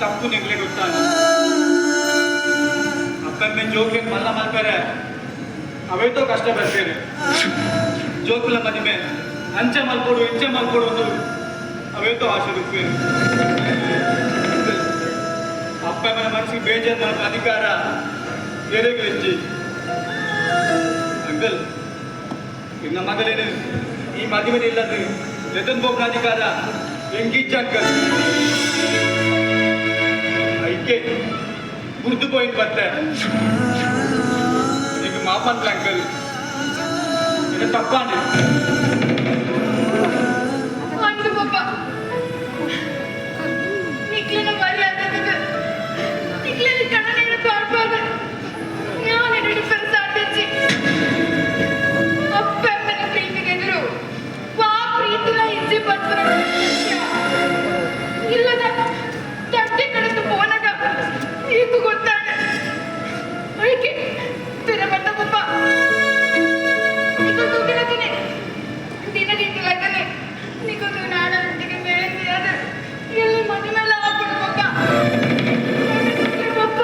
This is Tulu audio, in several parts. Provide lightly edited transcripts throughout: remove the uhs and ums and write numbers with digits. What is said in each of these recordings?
ತಪ್ಪು ನಿಗ್ಲೆಗ್ ಗೊತ್ತಾನ. ಅಪ್ಪಮ್ಮೆ ಜೋಕ್ಲೆನ್ ಮಲ್ಲ ಮಲ್ಪೆರೆ ಅವೇತೋ ಕಷ್ಟ ಬರ್ಪೇರು. ಜೋಕುಲ ಮದಿಮೆ ಅಂಚ ಮಲ್ಪೊಡು, ಇಂಚ ಮಲ್ಪೊಡು ಅಂದ್ ಅವೇತೋ ಆಸೆ ಉಪ್ಪೇರು. ಅಪ್ಪಮ್ಮನ ಮನಸ್ಸಿಗೆ ಬೇಜಾರು ಮಲ್ಪುನ ಅಧಿಕಾರ ಏರೆಗ್ಲ ಇಜ್ಜಿ. ಅಂಕಲ್, ಇನ್ನ ಮಗಲೇನು ಈ ಮದಿಮೆ ಇಲ್ಲದ್ದು ಲೆತನ್ ಪೋಪುನ ಅಧಿಕಾರ ಎಂಕಿಜ್ಜಿ ಅಂಕಲ್. ಐಕೆ ಬುರ್ದು ಪೋಯಿಂಟ್ ಬತ್ತೆ. ನಿಂಗೆ ಮಾಪನ್ಲ ಅಂಕಲ್, ಇದು ತಪ್ಪಾಂಡ್. ಅಂದು ಪಪ್ಪ, ನಿಕ್ಲೆನ ಮರ್ಯಾದೆಗ್ ನಿಕ್ಲೆನ ಕಣ್ಣೀರು ಪಾಡ್ಪಾದ್ ಯಾನ್ ಡಿಫೆನ್ಸ್ ಆತಿಜ್ಜಿ. ಅಪ್ಪಮ್ಮನ ಪ್ರೀತಿಗೆ ಎದುರು ವಾ ಪ್ರೀತಿಲ ಇಜ್ಜಿ ಪನ್ಪುನ ಇಲ್ಲದ ತಟ್ಟೆ ಕಡತು ಪೋನಗ ಈಕು ಗೊತ್ತಾಂಡ್. ಐಕೆ ಪಿರ ಬತ್ತ ಪಪ್ಪ. ನಿಕುಲು ತೂಪಿಲಕನೆ, ದಿನ ದೀತಿಲಕನೆ ನಿಕುಲು ನಾಡೊಟ್ಟಿಗೆ ಬೇಂದಿಯಾದ ಎಲ್ಲಿ ಮದಿಮೆಲ ಆಪುಂಡು ಪಪ್ಪ, ಪಪ್ಪ.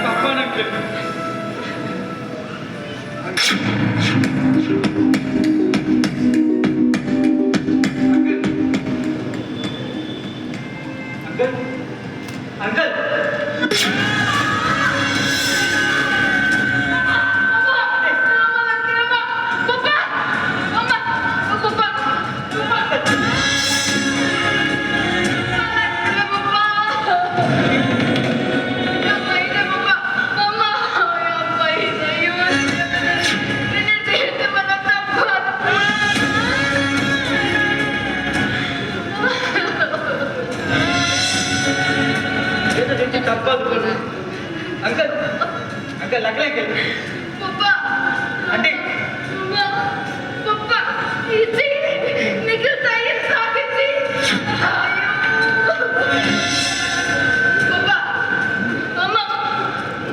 ತಪ್ಪಾಂಡ್ ಅಂಕಲ್. Uncle, uncle, uncle. ಅಮ್ಮ, ಅಮ್ಮ, ಲಕ್ಕಿರಮ್ಮ. ಪಪ್ಪ, ಅಮ್ಮ, ಪಪ್ಪ, ಪಪ್ಪ. ಲಕ್ಕಿರಮ್ಮ. ಅಮ್ಮ, ಇದೆ ಪಪ್ಪ. ಅಮ್ಮ, ಅಪ್ಪ, ಇದೆ. ಅಯ್ಯೋ, ನಿನ್ನ ದೇಹದ ಮನ ತಪ್ಪ. ತಪ್ಪಾದ ಅಂಕಲ್, ಅಂಕಲ್, ಲಕ್ಲೆ ಅಂಕಲ್. ಪಪ್ಪ. ಆಂಟಿ. ಅಮ್ಮ, ಪಪ್ಪ, ಇಜ್ಜಿ, ನಿಖಿಲ್ ತಾಯಿ ಸಾಕಿಜ್ಜಿ. ಅಯ್ಯೋ. ಪಪ್ಪ, ಅಮ್ಮ,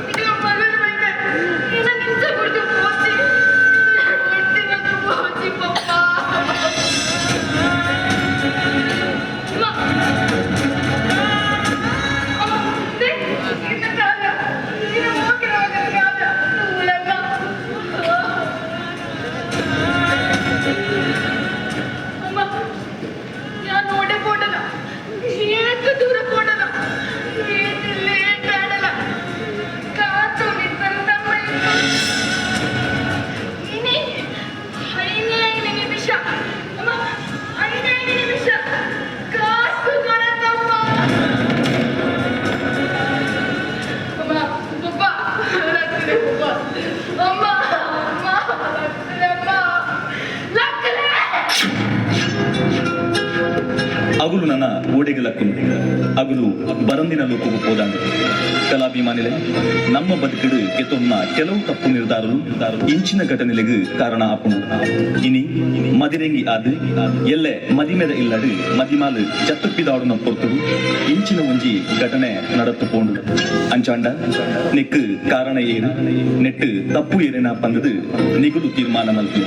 ನಿಖಿಲ್ ಮದುವೆ ಬೈತೆ. ಇನ್ನ ನಿಮಿಷ ಕುಡ್ದು ಪೋಚಿ. ಒಟ್ಟಿನದು ಪೋಚಿ, ಪಪ್ಪ. ಅಮ್ಮ, ಅಮ್ಮ, they, ಇನ್ನ ಕಾಲ. ಇನ್ನ ಮೋಕಿನ ಕಾಲ. ಉಳಲ್ಲ. ಅಮ್ಮ, ഞാൻ ಓಡೆ ಪೋಡಲ, ಏತ್ ದೂರ ಪೋಡಲ, ಏತ್ ಲೇಟ್ ಆಡಲ, ಕಾತು ನಿಂತರು ತಮ್ಮ. ಇನಿ ಐನೇ ಐದು ನಿಮಿಷ ಅಮ್ಮ, ಐದೇ ಐದು ನಿಮಿಷ ಕಾಸು ಕೊಡತಮ್ಮ. ಅಮ್ಮ, ಪಪ್ಪ, ಲಕ್ಕಲೆ ಪಪ್ಪ. ಅಮ್ಮ, ಅಮ್ಮ, ಲಕ್ಕಲೆ ಅಮ್ಮ, ಲಕ್ಕಲೆ. ಅಗುಲು ನನ್ನ ಓಡೆಗೆ ಲಕ್ಕುನು, ಅಗುಲು ಬರಂದಿನ ಲೋಕವು ಪೋದಾಂಡು. ಕಲಾಭಿಮಾನಿಲೆ, ನಮ್ಮ ಬದುಕಿಡು ಕೆತೊನ್ನ ಕೆಲವು ತಪ್ಪು ನಿರ್ಧಾರಲು ಇಂಚಿನ ಘಟನೆಲೆಗ್ ಕಾರಣ ಆಪುಂಡು. ಇನಿ ಮದಿರೆಂಗಿ ಆದ್ ಎಲ್ಲೆ ಮದಿಮೆದ ಇಲ್ಲಡು ಮದಿಮಾಲು ಜತ್ತುಪ್ಪಿದಾಡುನ ಪೊರ್ತುಡು ಇಂಚಿನ ಒಂಜಿ ಘಟನೆ ನಡತು ಪೋಂಡು. ಅಂಚಾಂಡ ನೆಕ್ ಕಾರಣ ಏರು, ನೆಟ್ಟು ತಪ್ಪು ಏರೇನ ಪಂದದು ನಿಗುಲು ತೀರ್ಮಾನ ಮಲ್ಪಿ.